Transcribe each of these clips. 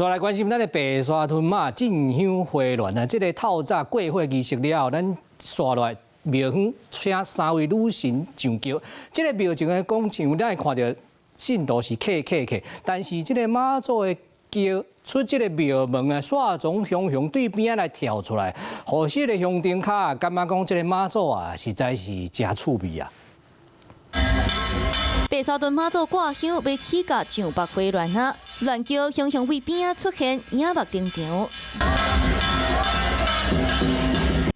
煞來關心咱的白沙屯媽進香花籃啊！這个透早過火儀式了後，咱煞來廟方請三位女神上轎。這个廟前的廣場，咱會看著信徒是客客客，但是這个媽祖的轎出這个廟門啊，煞總雄雄對邊仔來跳出來，予這个香燈跤感覺講這个媽祖啊，實在是誠趣味啊！白沙屯媽祖掛香欲起駕上北花籃啊，鸞轎雄雄對邊仔出現，影目登場。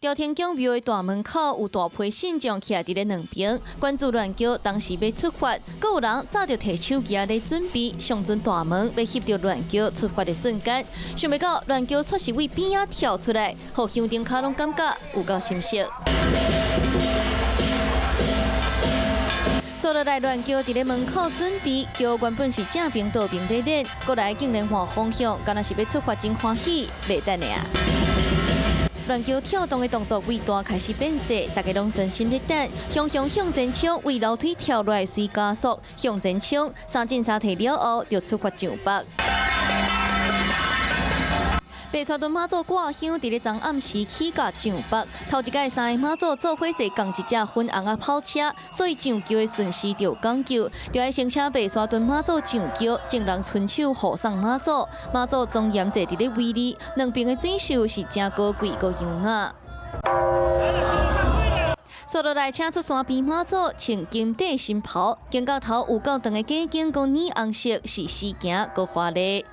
朝天宮廟的大門口有大批信眾徛佇咧兩邊，關注鸞轎當時欲出發，閣有人早就提手機仔咧準備，上陣大門欲翕著鸞轎出發的瞬間，想袂到鸞轎煞是對邊仔跳出來，予香燈跤攏感覺有夠心澀。煞落來鸞轎佇咧門口準備，轎原本是正邊倒邊咧練，過來竟然換方向，敢若是欲出發真歡喜，袂等的啊！鸞轎跳動的動作對大開始變細，大家攏專心咧等，雄雄向前衝，對樓梯跳落來隨加速向前衝，三進三退了後就出發上北。白沙屯媽祖掛香，佇咧昨暗時起駕上北，頭一擺三个媽祖做伙坐仝一隻粉紅仔跑車，所以上轎的順序就講究，就愛先請白沙屯媽祖上轎，眾人伸手護送媽祖，媽祖莊嚴坐佇咧位裡，兩邊的水袖是誠高貴閣優雅。煞落來請出山邊媽祖，穿金底神袍，肩胛頭有夠長的假頸閣奶紅色，是時行閣華麗。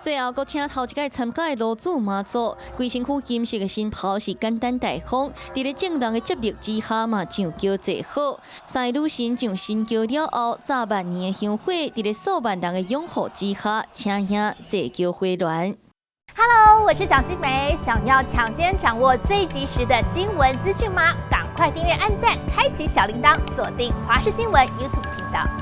最後，閣請頭一擺參加的羅祖媽祖，規身軀金色的神袍是簡單大方，佇咧眾人的接力之下嘛上轎坐好。三个女神上神轎了後，早萬年的香火，佇咧數萬人的擁護之下，請兄坐轎回鑾。 Hello，我是蔣新梅，想要搶先掌握最及時的新聞資訊嗎？趕快訂閱、按讚、開啟小鈴鐺，鎖定華視新聞 YouTube 頻道。